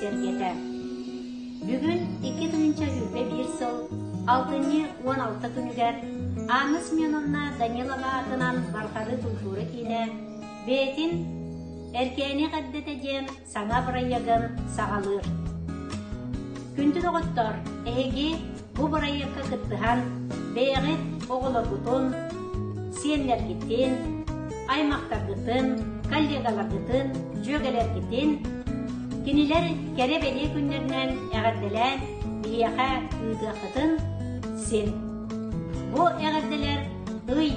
дьоно-сэргэтэ! Бүгүн 2021 сыл алтынньы 16 күнүгэр Анна Семеновна Данилова аатынан Барҕарыы культура киинэ бэйэтин Эркээни эҕэрдэтэ диэн саҥа бырайыагын саҕалыыр. Күндү доҕоттор, эһиги бу бырайыакка кыттыһан, бэйэҕит оҕолоргутун, сиэннэргитин, аймахтаргытын, коллегаларгытын, дьүөгэлэргитин кинилэр кэрэ-бэлиэ күннэринэн эҕэрдэлээн биһиэхэ ыытыаххытын син. Бу эҕэрдэлэр ый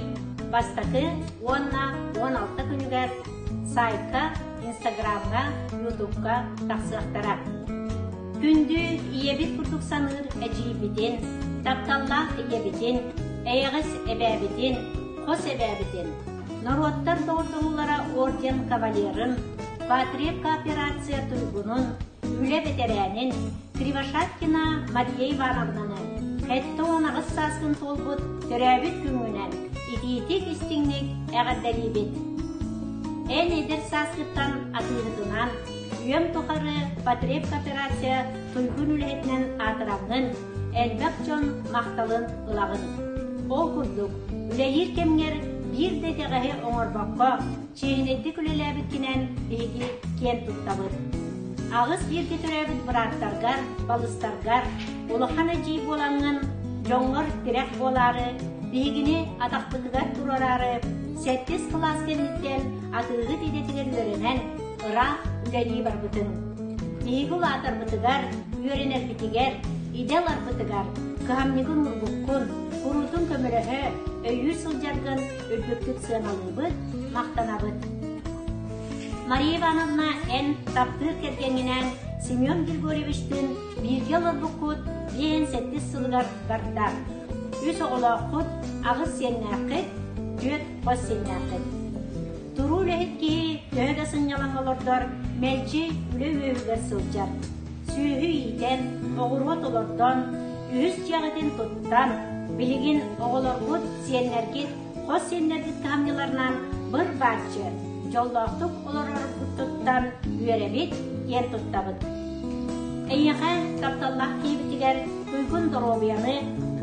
бастакы уонна 16 күнүгэр сайтка, инстаграмҥа, ютубка тахсыахтара. Күндү ийэбит курдук саныыр эдьиийбитин, тапталлаах ийэбитин, эйэҕэс эбээбитин, хос эбээбитин, норуоттар доҕордоһуулара орден кавалерын, Патриот кооперация туйгунун, үлэ бэтэрээнин Кривошапкина Мария Ивановнаны 78 сааскын туолбут төрөөбүт күҥҥүнэн итиитик-истиҥник эҕэрдэлиибит! Эн эдэр сааскыттан атыыһытынан, үйэм тухары потребкооперация туйгун үлэһитинэн аатыраҥҥын, элбэх дьон махталын ылаҕын. Ол курдук, үлэлиир кэмҥэр биир да итэҕэһи оҥорбокко, чиэһинэйдик үлэлээбиккинэн биһиги киэн туттабыт. Аҕыс бииргэ төрөөбүт бырааттаргар, балыстаргар улахан эдьиий буолаҥҥын, дьоҥҥор тирэх буолаары, биһигини атахпытыгар туруораары, сэттис кылаас кэнниттэн атыыһыт идэтигэр үөрэнэн, ыраах үлэлии барбытыҥ. Биһиги улаатарбытыгар, үөрэнэрбитигэр, идэ ыларбытыгар кыһамньыгын уурбуккун, куруутун көмөлөһө, өйүү сылдьаргын үрдүктүк сыаналыыбыт, махтанабыт. Мария Ивановна, эн таптыыр кэргэҥҥинээн Семен Григорьевичтыын бииргэ олорбуккут 57 сылыгар барда. Үс оҕолооххут, аҕыс сиэннээххит, түөрт хос сиэннээххит. Туруу үлэһит киһи төһө да сынньалаҥ олордор, мэлдьи үлэ үөһүгэр сылдьар. Сүөһү иитэн, оҕуруот олордон, үһүс дьиэҕитин туттан, билигин оҕолоргут, сиэннэргит, хос сиэннэргит кыһамньыларынан быр-бааччы, дьоллоохтук олороргутуттан үөрэбит, киэн туттабыт. Эйиэхэ тапталлаах киһибитигэр туйгун доруобуйаны,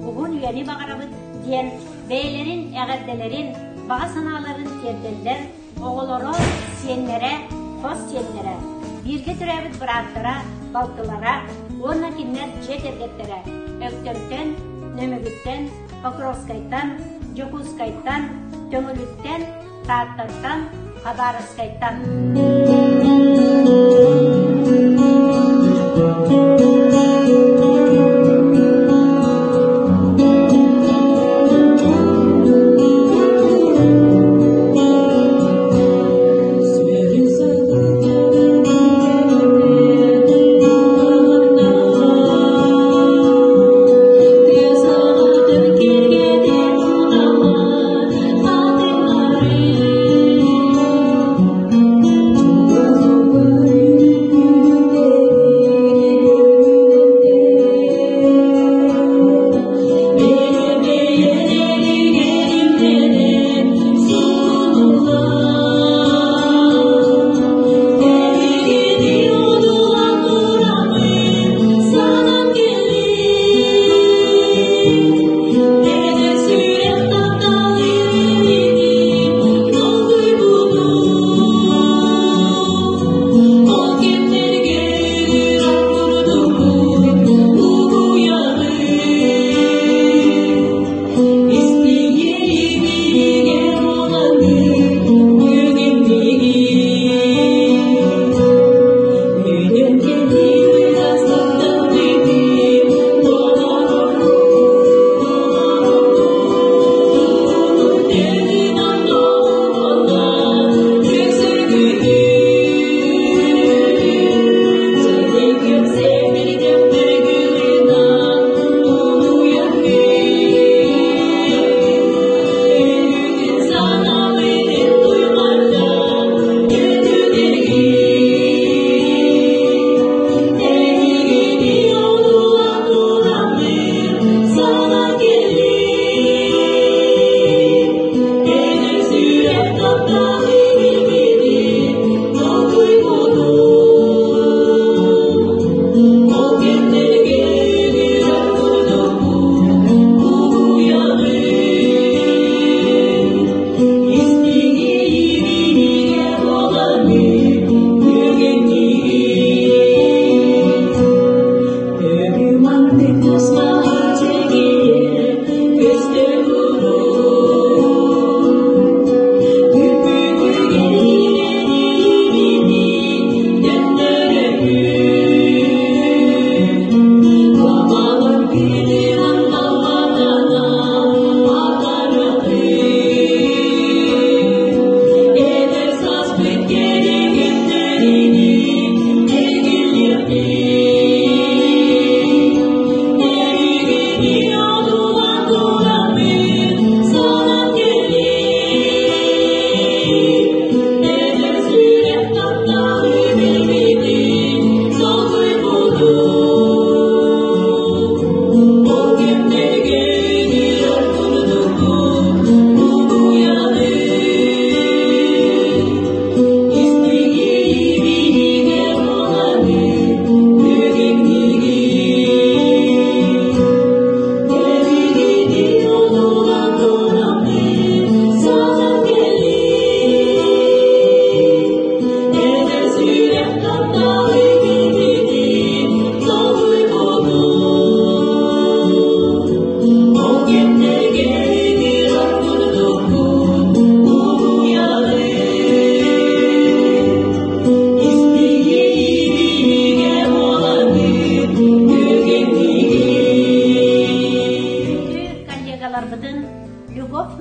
уһун үйэни баҕарабыт диэн бэйэлэрин эҕэрдэлэрин, баҕа санааларын тиэрдэллэр оҕолоро, сиэннэрэ, хос сиэннэрэ, бииргэ төрөөбүт бырааттара, балтылара уонна кинилэр дьиэ кэргэттэрэ Өктөмтөн, Нөмүгүттэн, Покровскайтан, Дьокуускайтан, Төҥүлүттэн, Тааттаттан, Хабаровскайтан.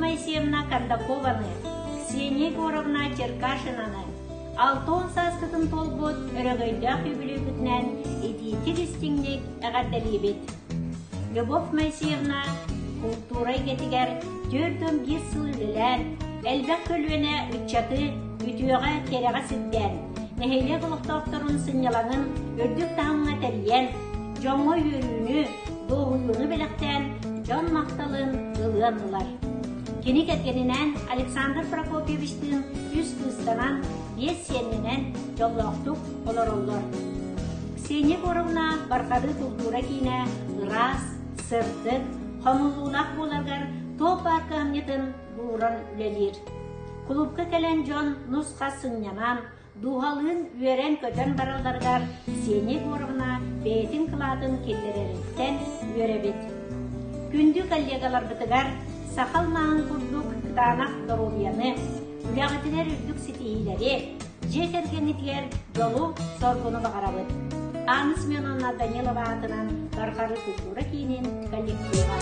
Моисеевна Кондакованы, Ксения Егоровна Черкашинаны, 60 сааскытын туолбут өрөгөйдөөх үбүлүйгүтүнэн итиитик-истиҥник эҕэрдэлиибит! Любовь Моисеевна култуура эйгэтигэр 41 сыл үлэлээн, элбэх көлүөнэ ыччаты үтүөҕэ, кэрэҕэ сирдээн, нэһилиэк олохтоохторун сынньалаҥын үрдүк таһымҥа тэрийэн, дьоҥҥо үөрүүнү, дуоһуйууну бэлэхтээн, дьон махталын ылыан ылар. Кини кэргэнинээн Александр Прокопьевичтыын үс кыыстанан, биэс сиэннэнэн дьоллоохтук олороллор. Ксения Егоровна Барҕарыы култуура киинэ ыраас, сырдык, хомуллуулаах буоларыгар туох баар кыһамньытын ууран үлэлиир. Кулуупка кэлэн дьон нус-хас сынньанан, дууһалыын үөрэн-көтөн баралларыгар Ксения Егоровна бэйэтин кылаатын киллэрэриттэн үөрэбит. Күндү коллегаларбытыгар саха алмааһын курдук кытаанах доруобуйаны, үлэҕитигэр үрдүк ситиһиилэри, дьиэ кэргэҥҥитигэр дьолу-соргуну баҕарабыт. Анна Семеновна Данилова аатынан Барҕары култуура киинин коллектива.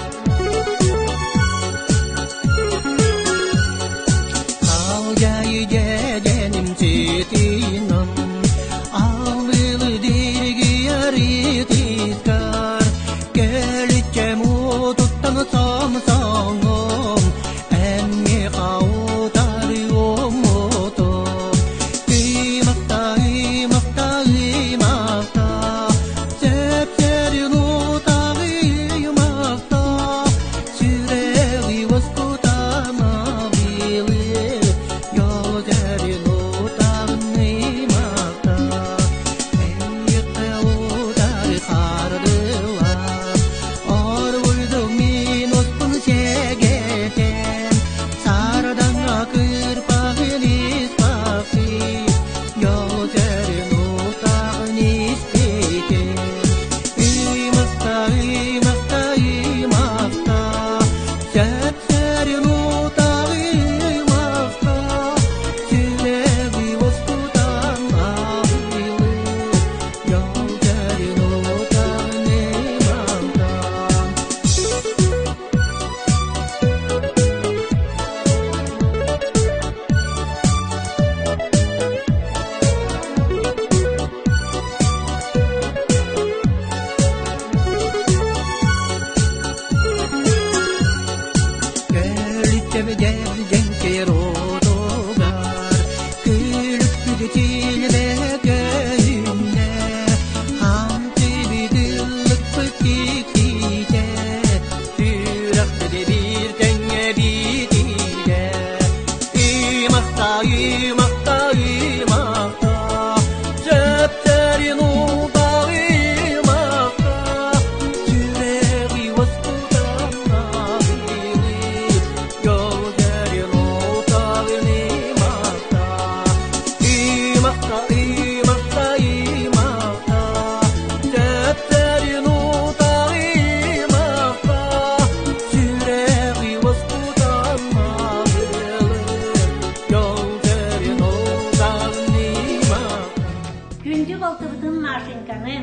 Күндү балтыбытын Машеньканы,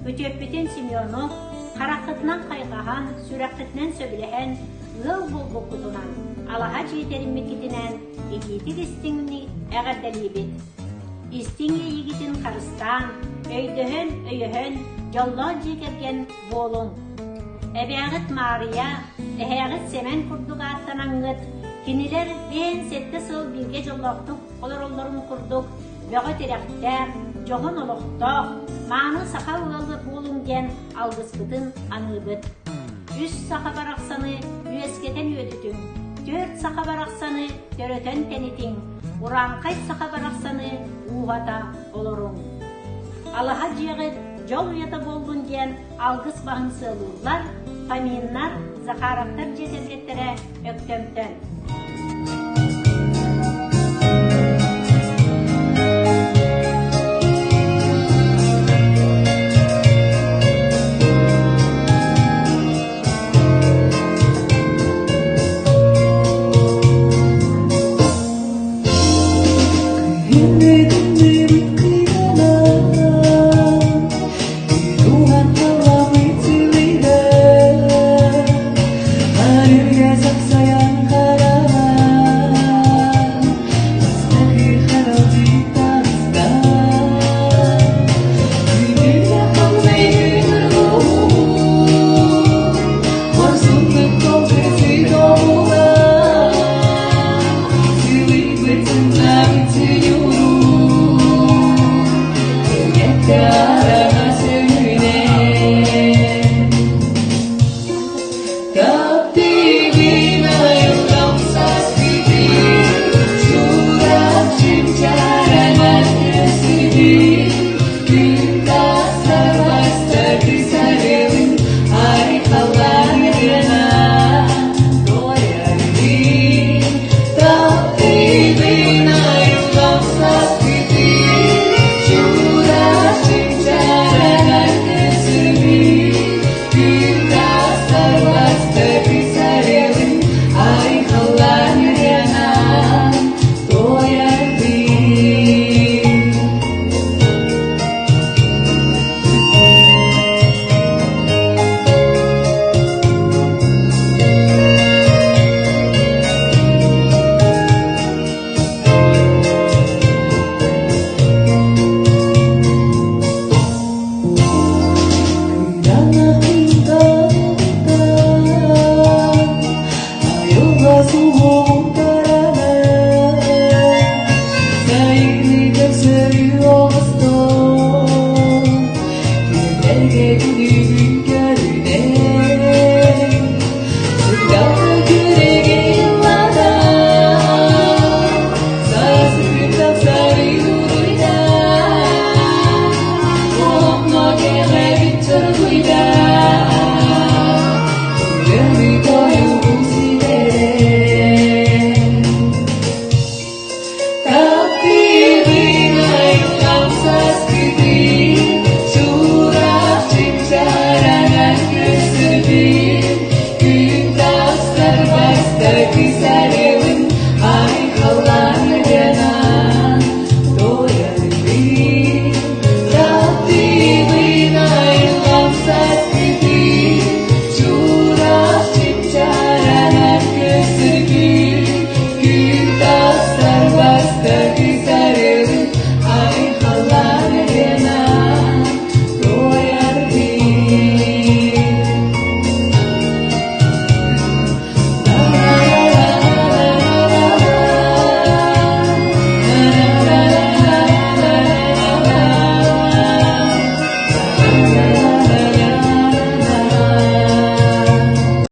күтүөппүтүн Семену хараххытынан хайҕаһан, сүрэххитинэн сөбүлэһэн, ыал буолбуккутунан, алаһа дьиэ тэриммиккитинэн итиитик истиҥник эҕэрдэлиибит! Истиҥ иэйиигитин харыстаан, өйдөһөн, өйөһөн, дьоллоох дьиэ кэргэн буолуҥ! Эбээҕит Маарыйа, эһээҕит Сэмэн курдук ааттанаҥҥыт, кинилэр 57 сыл бииргэ дьоллоохтук олороллорун курдук бөҕө тирэхтээх, дьоһун олохтоох, мааны саха ыалы буолуҥ диэн алгыспытын аныыбыт. Үс саха барахсаны үөскэтэн үөдүтүҥ, түөрт саха барахсаны төрөтөн тэнитиҥ, урааҥхай саха барахсаны ууһата олоруҥ. Алаһа дьиэҕит дьол уйата буоллун диэн алгыс баһын сыалыыллар Фоминнар, Захаровтар дьиэ кэргэттэрэ Өктөмтөн. Күһүҥҥү Эргэ күнү.